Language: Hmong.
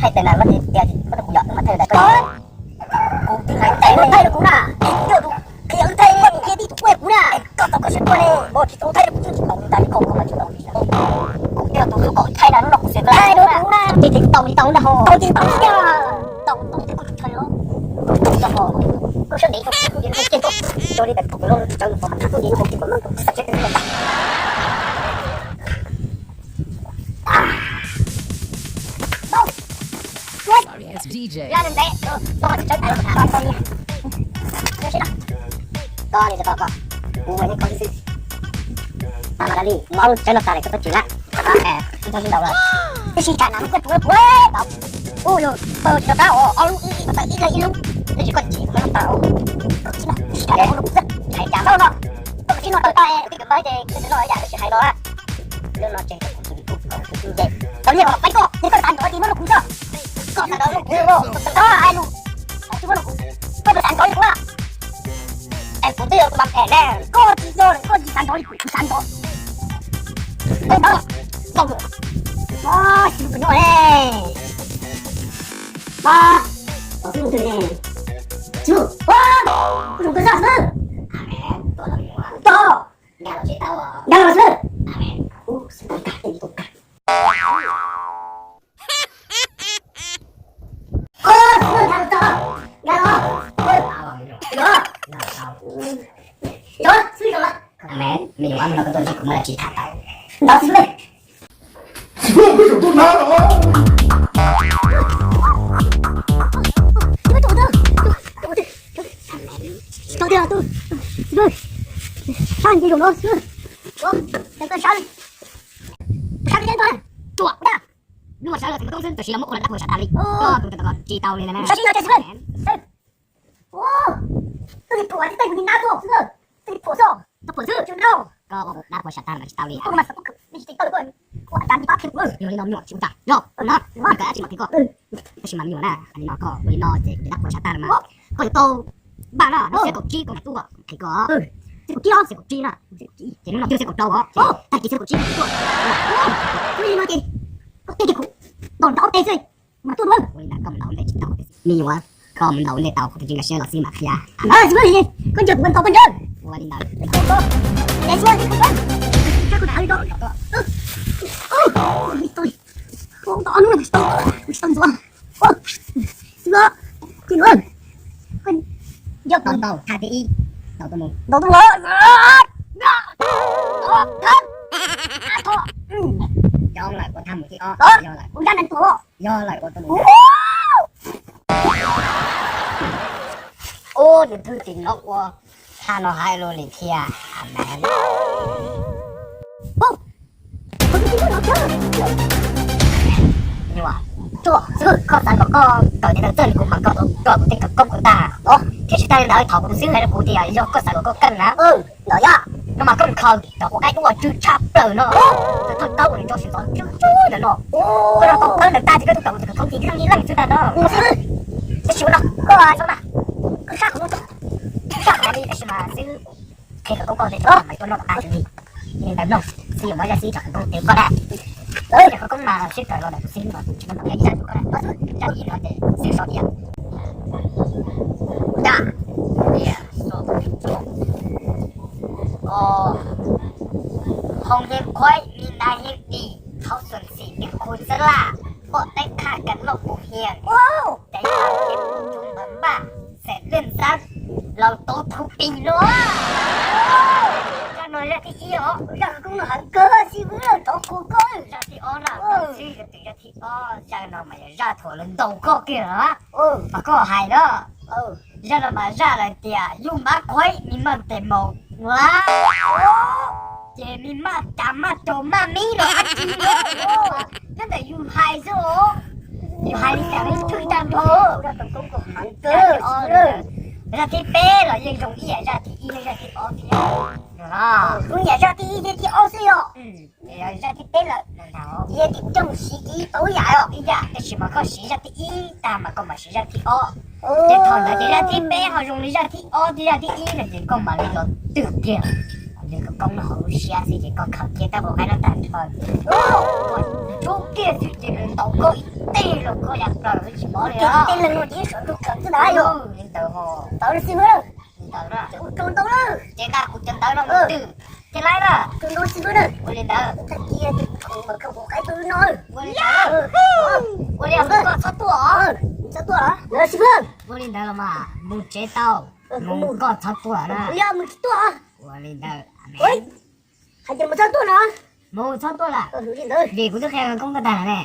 Thaij tes na, koj tias koj tus kuv yom, wb mam thaij tes. Kuv tsis hais tes, thaij rau kuv na. Qhia wb thaij, qhia tib tus kuj kuv na. Koj tau koj siab tuaj li, koj tsis tau thaij rau kuv tsis tau, tas li koj koj mas tsis tau li. Kuv tias tus hlub kom thaij na, hnub no kuv xiam tau thaij rau kuv na. Tsis tau li tau na ho. Tau tsis tau li, tau tau li kuv tsis thaij os. Tau li ho. Koj siab ntev rau kuv, kuv yeej ua kiag koj. Tso li pem kuv los tsis tau, kuv yeej ua kiag koj, koj xav tseeb. Koj li tsis tau koj, kuv ua li koj xwb. Mas mas li, muab ob lub tshawb no tas lawm koj tsis lab. Ntau lawm. Tab sis tsam no koj tsuav kuv tau. Ub, yog tsis tau tab os, ob lub ib, ib leeg ib lub. Tab sis koj tsis muab noj tag, koj tsis noj, tsis hais muab rau kuv xwb, tsis hais cas zaub no. Koj tsis noj tawm tag, kuv tij kwv npawg ces kuv tsis noj ib yam, koj tsis hais los. Lub no ces tau nyiaj kom peb koj, koj xav nrov ces muab rau kuv tso. Koj xav nrov rau kuv, koj tsis muab rau kuv, koj xav nrov li kuv. Es kuv twb yog tus mam phem ne, koj tsis yog, koj tsis xav nrov li kuv, kuv xav nrov. Koj nrov, koj nrov, xib hwb tus nyob ne, mas, tos xib hwb tus ne, xib hwb, ua, kuv zoo kawg xwb, tos, nkag los xwb, ua, xib hwb, tus kag. Ua, xib hwb nkag los tso, nkag los, ua, xib hwb, xib hwb, me nyuam no koj tuaj ntsib kuv muaj dab tsi tham tau, ntawd xib hwb. Xib hwb, kuv tsum tuaj na los. Sab nti zaum no, sab, sab, sab, lub sab los txog koob xwb, tab sis yog muab ua dab phuam sab tas li, koj tus tsis tau li na. Sab sim no ces xib hwb, twb li phuam tib tej kuv ni nab tuaj xwb, twb li phuam xwb, twb phuam xwb, koj ua dab phuam sab tas mas tsis tau li. Yog li no me nyuam tsis ua cas, yog no, koj dab tsi mam qhia koj. Tab sis mas me nyuam na, li no koj ua li no ces dab phuam sab tas mas koj yuav tau npaj na, xiab kaum tsib koj mam tuaj qhia koj. Xiab kaum tsib os, xiab kaum tsib na, ces hnub no twb xiab kaum rau os, tag kis xiab kaum tsib tuaj. Ua li no ces koj tej kiag kuv ntaus ntaus tes xwb mas tuaj dua. Ua li ntawd koj mus ntaus ntej tsis tau, me nyuam, koj mus ntaus ntej tau kuv tus tsis nkag siab los xwb mam qhia. Xib hwb, koj nco kuv ntaus paj ntsawg. Ua li ntawd, ces xib hwb, koj kuv tham li ko. Ua li ntawd, xib hwb, koj nco kuv ntaus thaj thib ib, ntaus tuaj mus, ntaus tuaj mus. Yog lawm ua thaj mus thib ob, yog lawm, yog lawm ua tuaj mus. Ub, nws thwj tim no ua thaj no hais lus li thiab. Nyuam, koj xav kom koj kawm tsis tau txawj li kuv mas koj tau koj kuv tej khawv koob kawg tag. Thiab tsis tas li ntawd thaum kuv xib hwb hais rau kuv tias yog koj xav kom koj keej na, no mas koj mus khaws cov quav qaib dub uas tsw tshaj plaws no, cov thawj tawb uas nws tso sim ntxov tsw tsw ntawm no, koj noj tau tawb ntawd tag ces koj tuaj kawm kuv tej khawv koob ces koj li leej xwb ntag no. Tab sis ua no, koj txhob mas, koj sab kuv, sab kuv li tab sis mas xib hwb qhia khawv koob koj ces txhob mas tuaj noj kom tag xwb li. Li ntawd mloog, xib hwb yuav muab zaj xib hwb tso khawv koob rau koj na. Zaj khawv koob mas sib tawm los ntawm kuv xib hwb no, tsis muaj ntau yam ib zaj rau koj na. Zaj thib ib no ces xib hwb sau tias, Hoo Yeej Khuaib, Ni Na Yeej Dim, Thoob Xoom Xim, Tias Khu Xab Laj, Poj Teb Qhaj, Kas Lauj Pum Hias, Tes Thaj Yeeb, Tub Npam Npaj, Xeem Lwj Xab, Laus Tauv Thu Pis no. Zaj no zaj thib ib os. Zaj khawv koob no heev kawg xib hwb, thov qhuas koj. Zaj thib ob na, xib hwb, zaj thib ob, zaj no mas yog zaj thaum lawv ntaus koj kiag lawm, mas koj hais na. Zaj no mas zaj lawv tias yus mab qhuaib mi maj tes maus la, ces mi maj cas maj caug maj mib los dab tsi, nyob ntawm yus hais xwb os. Yus hais li cas los yeej thwj tag nrho. Zaj thib peb los yeej zoo ib yam zaj thib ib thiab zaj thib ob thiab. Kuv nyiam zaj thib ib thiab thib ob xwb yom. Zaj thib peb lawm, yog tim coj mus siv kiv tau ib yam os. Ib yam, tab sis mas koj siv zaj thib ib tag mas koj mam siv zaj thib ob. Ces thaum ntawd ces zaj thib peb ho zoo li zaj thib ob thiab zaj thib ib no ces koj mam li los twm kiag. Nws khawv koob no hauv lub siab xwb ces koj khaws kiag tab npau qaib no tag nrho ces koj rub kiag xwb ces nws ntaus koj ib teg los koj ya plaws tsis mob li. Tej leeg no ces sav rau khaws xwb ntag yom. Li ntawd ho. Tau li xwb na. Li ntawd na. Ces ua rau ntau na. Ces nqa kuv cov ntawv no mus twm. Ces laib na. Ua li ntawd. Ua li ntawd. Ua li ntawd. Koj txhob tuaj os. Txhob tuaj. Ua li ntawd los mas mus tsev tau. Mus koj txhob tuaj na. Ua li ntawd. Hais tias mus txhob tuaj no. Mus txhob tuaj lawm. Vim kuv twb qhia khawv koob koj tag lawm ne.